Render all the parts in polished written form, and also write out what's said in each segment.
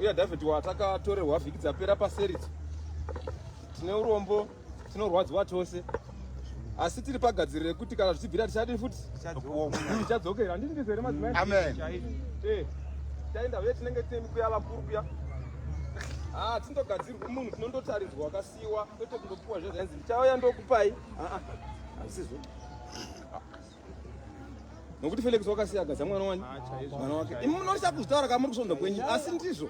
Mbuya David watakatorerwa vhiki dzapera paserit. Tine urombo, tinorwadziwa tose. Asi tiri pagadziriro yekuti kana zvichibvira tichadii futi? Tichadzokera. Handiti ndizvo here madzimai? Amen. Eh. Taenda uye tinenge tine mikuya vakuru kuya. Ah, tindogadzirwa munhu tinondotaridzwa wakasiwa kwete kundopuwa zvezvainzi ndichauya ndokupai. Ah ah. Hazvisizvo. Nokuti Felix wakasiya agadza mwana wani mwana wake. Imi munoisa kuzvitaura kamuri kusvondo kwenyu asi ndizvo.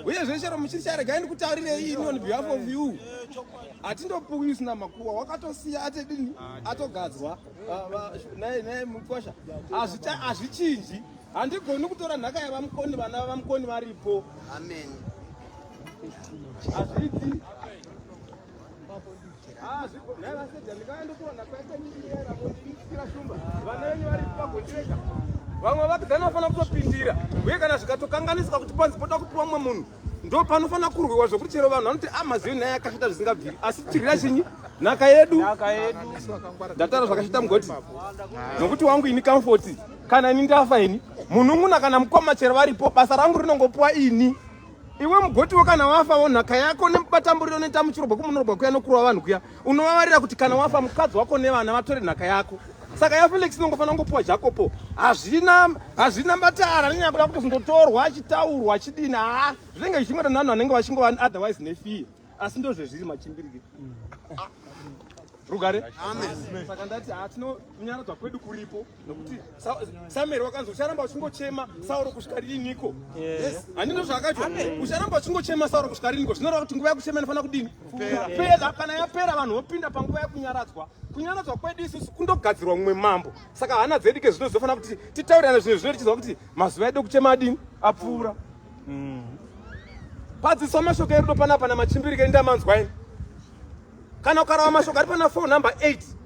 Uyezve chero muchisiya regai ndikutaurirei ini on behalf of you. Hatindopuwi usina makuwa wakatosiya atedini atogadzwa naye naye mukwasha. Hazvichinji. Handigoni kutora nhaka yavamukoni vana vavamukoni varipo. Amen. Hazviiti. Vamwe vakidzani vanofanira kutopindira uye kana zvikatokanganiswa kuti panzi poda kupiwa mumwe munhu ndo panofanira kurwiwa zvokuti chero vanhu vanoti amazivi ah, naye akashata zvisingabviri asi tirira chinyi nhaka yedu ndataura zvakashata mugoti nokuti wangu ini comfort kana ini ndafa ini munun'una kana mukoma chero varipo basa rangu rinongopiwa ini Iwe mugotiwo kana wafa wo nhaka yako nebatamburiro unoita muchirobwa kumunorobwa kuya nokurova vanhu kuya unovavarira kuti kana wafa mukadzi wako nevana vatore nhaka yako saka yafelix inongofanira kungopiwa jakopo hazvina hazvina matara nenyaya kuda kutozondotorwa achitaurwa achidini haa zvinenge zvichingota nevanhu vanenge vachingova otherwise nefiye asi ndozvezviri machimbirike rugare saka ndati hatino kunyaradzwa kwedu kuripo nokuti Samuel wakanzi ucharamba uchingochema Sauro kusvika riniko? Handi ndozvaakaitwa. Ucharamba uchingochema Sauro kusvika riniko? Zvinoreva kuti nguva yekuchema inofanira kudini? Kupera. Kana yapera vanhu vopinda panguva yekunyaradzwa. Kunyaradzwa kwedu isusu kundogadzirwa mumwe mambo. Saka hana dzedu ke zvino dzinofanira kuti titaurirane zvinhu zvino tichiziva kuti mazuva edu ekuchema adini? Apfuura. Padziswa mashoko erudo panapa namachimbirike ndamanzwa ini. Kana ukarava mashoko ari pana 4 number 8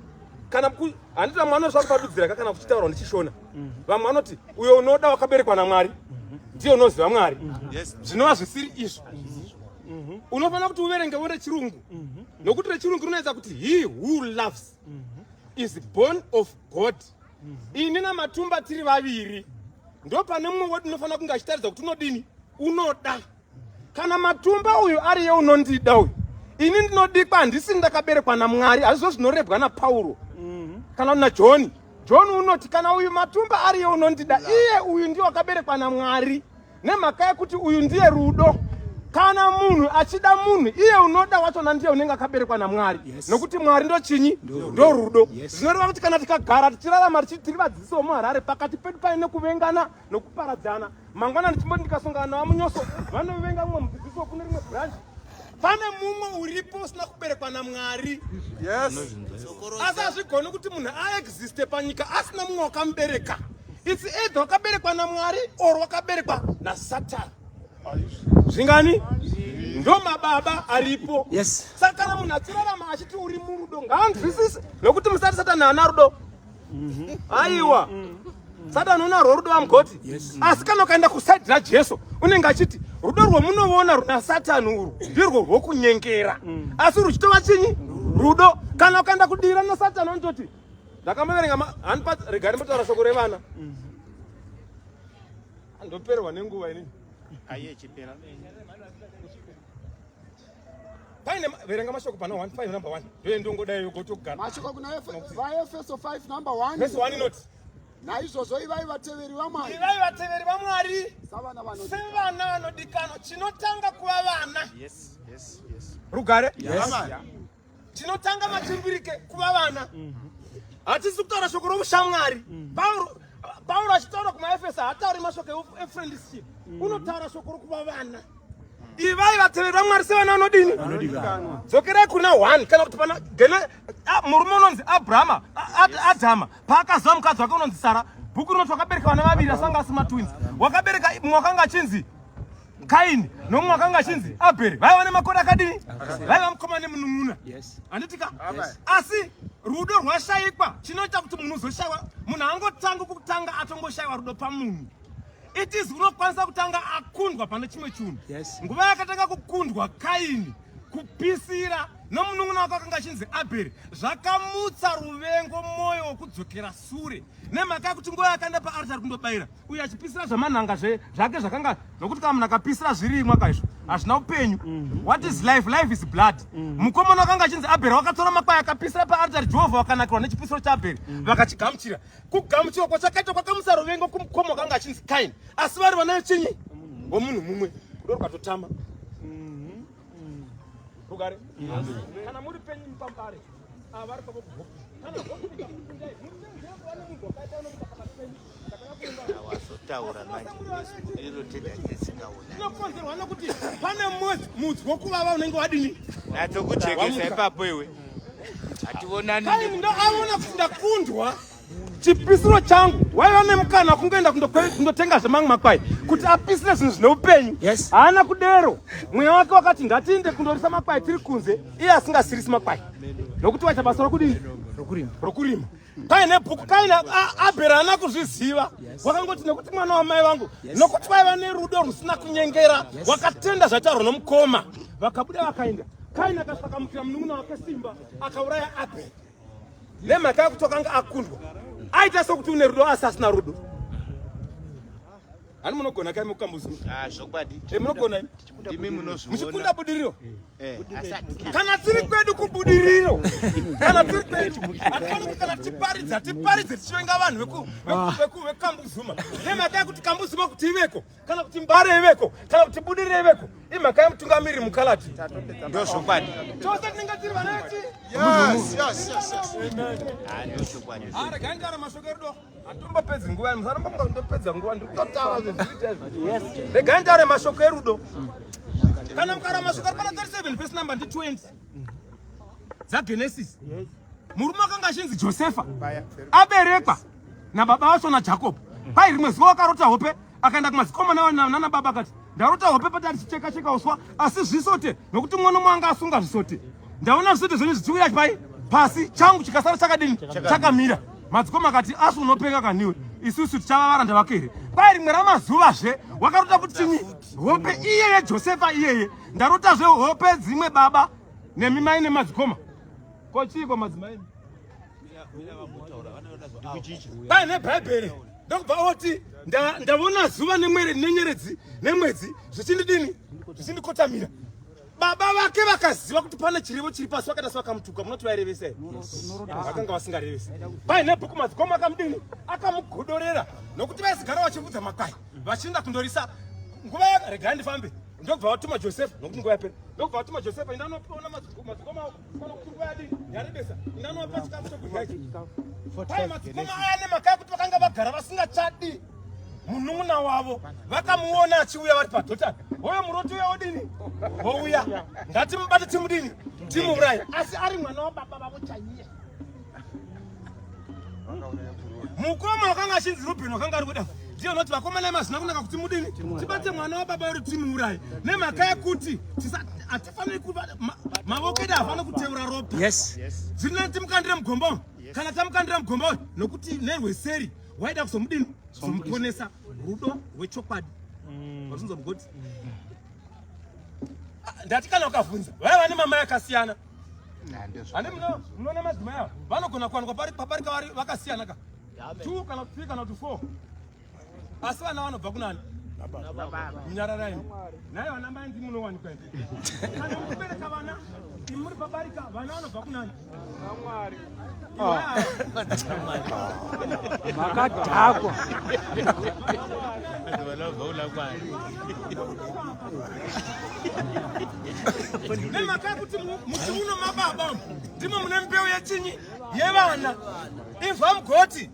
kana handiti vamwe vanosva kupadudzira ka kana kuchitaurwa ndichishona mhm. vamwe vanoti uyo unoda wakaberekwa namwari mhm. ndiye unoziva mwari mhm. zvinova zvisiri izvo unofanira kuti uverenge wo rechirungu nokuti rechirungu rinoedza kuti he who loves is born of god ini namatumba tiri vaviri ndopane mumwe wedu unofanira kunge achitaridza kuti unodini unoda Kana matumba uyu ariye unondida uyu, ini ndinodikwa, handisi ndakaberekwa naMwari, hazvizvo zvinorebwa naPauro kana naJohn. John unoti kana uyu matumba ariye unondida, iye uyu ndiye wakaberekwa naMwari, nemhaka yekuti uyu ndiye rudo. Kana munhu achida munhu, iye unoda wachona ndiye unenge akaberekwa naMwari. Yes. Nokuti Mwari ndochinyi? Ndo rudo. Yes. Zvinoreva kuti kana tikagara tichirarama tiri vadzidzisi vomuHarare, pakati pedu paine kuvengana nokuparadzana. Mangwana ndichimboti ndikasongana navamunyoso vanovenga mumwe mudzidzisi wekune rimwe branch. Pane mumwe uripo usina kuberekwa naMwari. Yes. Asi hazvigoni kuti munhu aexiste panyika asina mumwe wakamubereka. It's either wakaberekwa naMwari or wakaberekwa naSatan. Zvingani? Ndo mababa aripo. Yes. Saka kana munhu achirarama achiti uri murudo ngaanzwisise nokuti musati Satani haana rudo. Aiwa. Satani unarwo rudo vamugoti. Asi kana ukaenda kusaidi raJesu unenge achiti rudo rwamunoona runa Satani urwu ndirwo rwokunyengera. Asi ruchitova chinyi? Rudo. Kana ukaenda kudira naSatani unototi ndakamuverenga handipa regai ndimbotaura shoko revana. Ndopererwa nenguva inini. Aye chipera. Paine verenga mashoko pana 1 5 number 1. Ndiye ndongodai yogotogara. Mashoko kuna vaEfeso 5 number 1. Verse 1 inoti Naizvozvo ivai vateveri vaMwari. Ivai vateveri vaMwari. Savana vanodikanwa. Sevana vanodikanwa. Chinotanga kuva vana. Yes, yes, yes. Rugare? Yes. Yeah. Chinotanga machimbirike kuva vana. Hatisi kutaura shoko roushamwari. Pauro Pauro achitaura kumaEfeso haatauri mashoko efriendship. Unotaura shoko rokuva vana. Ivai vateveri vaMwari sevana vanodini? Vanodikanwa. Dzokerai kuna 1 kana kuti pana gene murume unonzi Abrahama, Adhama paakaziva mukadzi wake unonzi Sara. Bhuku rinoti wakabereka vana vaviri asi vanga asi matwins. Wakabereka mumwe wakanga achinzi Kaini nomumwe wakanga achinzi Abheri. Vaiva nemakore akadini? Vaiva mukoma nemunun'una. Yes. Handitika? Yes. Asi rudo rwashaikwa chinoita kuti munhu uzoshaiwa munhu angotangi kutanga atongoshaiwa rudo pamunhu. It is unokwanisa kutanga akundwa pane chimwe chinhu. Yes. Nguva yakatanga kukundwa Kaini. Kupisira nomunun'una wake akanga achinzi Abheri zvakamutsa ruvengo, mwoyo wokudzokera sure, nemhaka yekuti nguva yakaenda paaritari kundobayira uye achipisira zvamanhanga zvake zvakanga, nokuti kana munhu akapisira zvirimwa kaizvo hazvina upenyu. What is life? Life is blood. Mukomana wakanga achinzi Abheri wakatora makwai akapisira paaritari. Jehovha wakanakirwa nechipisiro chaAbheri, vakachigamuchira. Kugamuchirwa kwachakaita kwakamutsa ruvengo kumukoma wakanga achinzi Kaini, asi vari vana vechinyi? Womunhu mumwe. Rudo rukatotama. Rugare kana muri penyu pambare, ava vari pavo kuhope, kana hope ikakupindai, muchenjere kuva nemunhu wakaita unomuka pakati penyu. Wazotaura manje iro tenda tisingaona. Zvinokonzerwa nokuti pane mudzi wokuvava unenge wadini? Natsokuchekesa. Wamuka. Ipapo iwe hationani. Kaini ndo aona kuti ndakundwa chipisiro changu. Waiva nemukana kungoenda kundotenga zvemamwe makwai kuti apisire zvinhu zvine upenyu. Haana kudero. Mweya wake wakati ngatiinde kundorisa makwai tiri kunze, iye asingasirisi makwai nokuti waita basa rokudini? Rokurima. Kaine bhuku Kaine, Abheri haana kuzviziva. Wakangoti nekuti mwana wamai vangu, nokuti vaiva nerudo rusina kunyengera. Wakatenda zvataurwa nomukoma, vakabuda vakaenda. Kaini akasvika akamukira munun'una wake simba, akauraya Abheri nemhaka yekuti wakanga akundwa. Aita sokuti une rudo asi asina rudo. Hani munogona kai mukambuzi? Ah, zvokwadi. Munogona imi. Ndimi munozviona. Muchikunda Budiriro. Asi Kana tiri kwedu kuBudiriro, kana tiri kwedu, hatifaniri kuti kana tiparidza tiparidze tichivenga vanhu vekuKambuzuma, nemhaka yekuti Kambuzuma kuti iveko, kana kuti Mbare iveko, kana kuti Budiriro iveko, imhaka yemutungamiriri mukalati. Ndo zvokwadi. Tose tinenge tiri vana vechi Yes. Ah, ndo zvokwadi. Regai nditaura mashoko erudo. Hatombopedzi nguva, musaramba mukandopedza nguva. Ndiri kutotaura zvezviri chaizvo. Regai nditaure mashoko erudo. Kana mukaura mashoko ari pana 37 verse number ndi 20 dzaGenesis, murume akanga achinzi Josefa aberekwa nababa vacho naJakobho. Pai rimwe zuva wakarota hope, akaenda kumadzikoma nana baba akati, "Ndarota hope pati ticheka cheka uswa, asi zvisote, nokuti mwana umwe anga asunga zvisote, ndaona zvisote zvenyu zvichiwira pai pasi, changu chikasara chakadini? Chakamira." Madzikoma akati, "Asi unopenga kaniwe? Isusu tichava varanda vake here?" Kwai rimwe ramazuvazve wakarota kuti chinyi? Hope iyeye Josefa iyeye, "Ndarotazve hope dzimwe, baba nemi mai nemadzikoma." Ko chiiko madzimai? Paine Bhaibheri ndokubva oti, "Ndaona zuva nemwere nenyeredzi nemwedzi zvichindidini? Zvichindikotamira." Baba vake vakaziva kuti pane chirevo chiri pasi, vakaita sevakamutuka. Munoti vairevesa here? Vakanga vasingarevesi. Paine bhuku madzikoma akamudini? Akamugodorera, nokuti vaisigara vachivudza makwai vachienda kundorisa. Nguva regai ndifambe. Ndobva vatuma Josefa, nokuti nguva yapera. Ndobva vatuma Josefa, "Enda unoona madzikoma ako, kana kuti nguva yadini? Yarebesa. Enda unovapa chikafu chokudya ichi." Pai madzikoma aya, nemhaka yekuti vakanga vagara vasingachadi munun'una wavo, vakamuona achiuya vari paDhotani. "Hoyo muroti uya wodini? Wouya. Ngatimubate, timudini? Timuuraye." Asi ari mwana wababa vavo chaiye. Mukoma wakanga achinzi Rubheni wakanga ari kuda ndiye unoti, "Vakomana imi, hazvina kunaka kuti mudini? Tibate mwana wababa wedu timuuraye, nemhaka yekuti hatifaniri kuva mavoko edu hafaniri kuteura ropa. Zviri nani timukandire mugomba umu. Kana tamukandira mugomba uyu, nokuti nerweseri waida kuzomudini? Kuzomuponesa." Rudo rwechokwadi wazvinzwa mugoti. Ah, ndati kana ukavhunza vaiva nemamai akasiyana. Handi munoona madzimai ava vanogona kuwanikwa paparika vari vakasiyana ka two kana three kana kuti four, asi vana vanobva kunani? Munyararai naye. Vana mai ndi munowanikwa imi. Kana muchibereka vana, imi muri pabarika, vana vanobva kunani? Makadhakwa. Vanobva kuna Mwari. Nemhaka yekuti muchiuno mababa umu ndimo mune mbeu yechinyi? Yevana. Inzwa mugoti,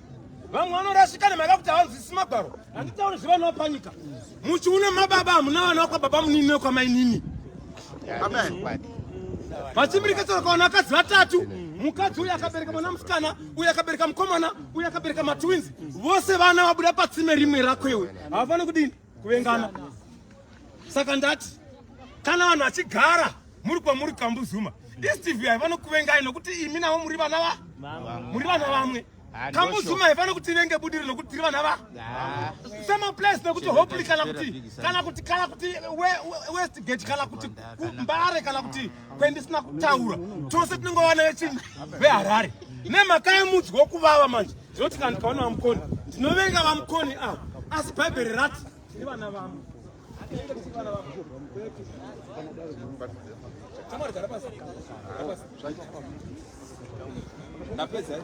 vamwe vanorasika nemhaka yekuti havanzwisisi magwaro. Handitauri zvevana vapanyika. Muchiuno mababa hamuna vana vakwababa munini nekwamainini. Amen. Vachimbiriketsera kawana vakadzi vatatu, mukadzi uyu akabereka mwana musikana, uyu akabereka mukomana, uyu akabereka matwins. Vose vana vabuda patsime rimwe rakwewe, havafaniri kudini? Kuvengana. Saka ndati kana vanhu vachigara muri kwamuri Kambuzuma, Eastview, vanokuvengai nokuti imi navo muri vana va muri vana vamwe. Kambuzuma haifaniri kuti ivenge Budiriro nekuti tiri vana va same place, nekuti Hopley kana kuti kana kuti kana kuti Westgate kana kuti Mbare kana kuti kwendisina kutaura, tose tinenge vana vechinyi, veHarare, nemhaka yemudzi wokuvava. Manje ndinoti kana ndikaona vaMukoni, ndinovenga vaMukoni ava, asi Bhaibheri rati tiri vana vamwe. Chamwari, gara pasi. Gara pasi. Ndapedza.